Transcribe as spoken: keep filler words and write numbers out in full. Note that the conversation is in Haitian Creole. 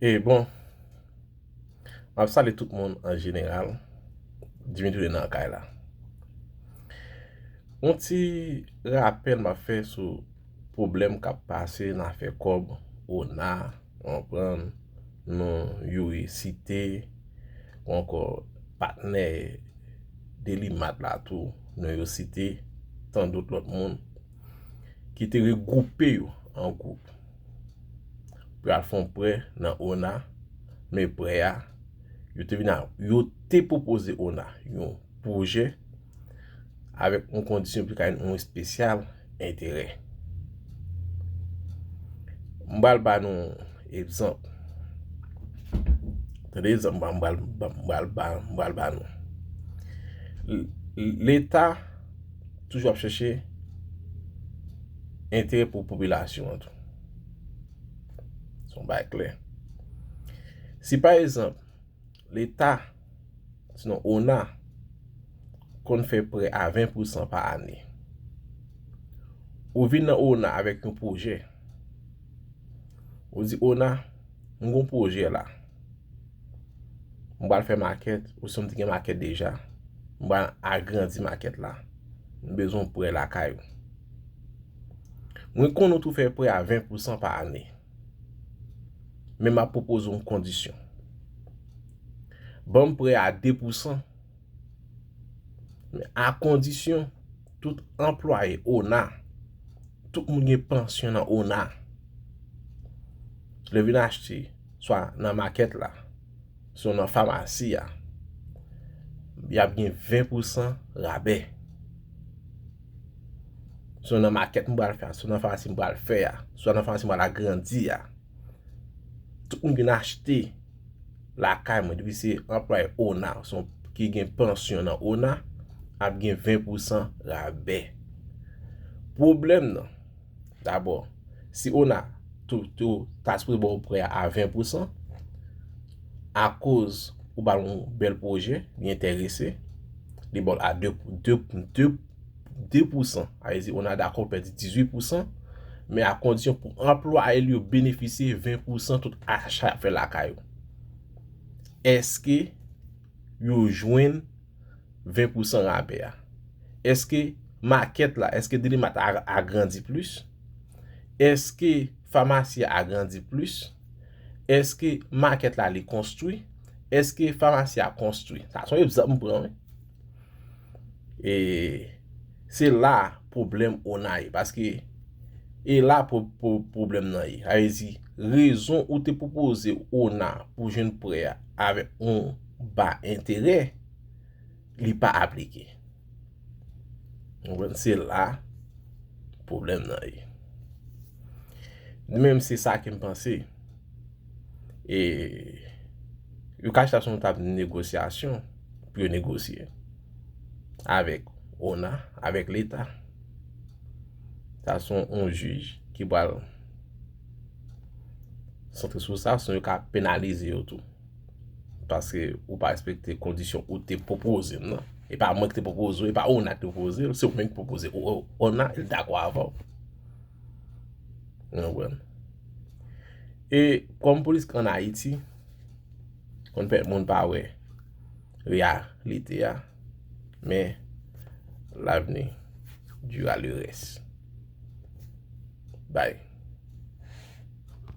E bon, m ap salye tout moun an jeneral. Dimitri nan kay la. Yon ti rapèl m ap fè sou pwoblèm k ap pase nan afè kòb, ona, w konprann, non Youri site, ou ankò patnè Delimat la tou, non yo site, tandot lòt moun ki te regwoupe yo an gwoup pou y al fè yon prè nan ona, men prè a, yo te vin a, yo te pwopoze ona yon pwojè avèk yon kondisyon pou ka yon espesyal enterè. M pral ba nou egzanp. Tande egzanp m pral ba, m pral ba nou. Leta toujou ap chèche enterè pou popilasyon an tou. Se yon bagay klè. Si pa egzanp, Leta, sinon ona, konn fè prè a ven pousan pa ane. Ou vin nan ona avèk yon pwojè. Ou di ona, m gon pwojè la. M pral fè makèt, ou si m te gen makèt deja. M pral agrandi makèt la. M bezwen prè lakay ou. Mwen konnen w tou fè prè a ven pousan pa ane. Men m ap pwopoze yon kondisyon. Ban m prè a de pousan. Men a kondisyon, tout anplwaye ona, tout moun gen pansyon nan ona. Lè vin achte, swa nan makèt la, swa nan famasi a, y ap gen ven pousan rabè. Swa nan makèt m pral fè a, swa nan famasi m pral fè a, swa nan famasi m pral agrandi a. Tout moun vin achte lakay mwen, depi se anplwaye ona, se yon ki gen pansyon nan ona, ap gen ven pousan rabè. Pwoblèm nan, dabò, si ona tou, tou ta sipoze ba w prè a a ven pousan, akoz ou ba l yon bèl pwojè, li enterese, li ba w l a de, de, de, de pousan. Sa vle di, ona dakò pèdi dizuit pousan, men a kondisyon pou anplwaye l yo benefisye ven pousan tout acha y ap fè lakay ou. Èske yo jwenn ven pousan rabè a? Èske makèt la, èske Delimat a agrandi plis? Èske famasi a agrandi plis? Èske makèt la li konstwi? Èske famasi a konstwi? Sa se yon egzanp m pran, wi. E se la pwoblèm ona ye, paske e la pwo-, pwo-, pwoblèm nan ye. Sa vle di, rezon ou te pwopoze ona pou jwenn prè a avèk yon ba enterè, li pa aplike. Ou konprann? Se la pwoblèm nan ye. Li menm se sa ke m panse. E yo ka chita sou yon tab negosyasyon pou yo negosye avèk ona, avèk Leta. Sa se yon jij ki pral santre sou sa, sinon yo ka penalize yo tou. Paske ou pa respekte kondisyon ou te pwopoze m nan. E pa mwen ki te pwopoze w, e pa ona ki te pwopoze l, se ou menm ki pwopoze o-, o-, ona, e l dakò avè w. Ou konprann? E kòm politik ann Ayiti, konn fè moun pa wè reyalite a, men l'avenir dira le reste. Bye.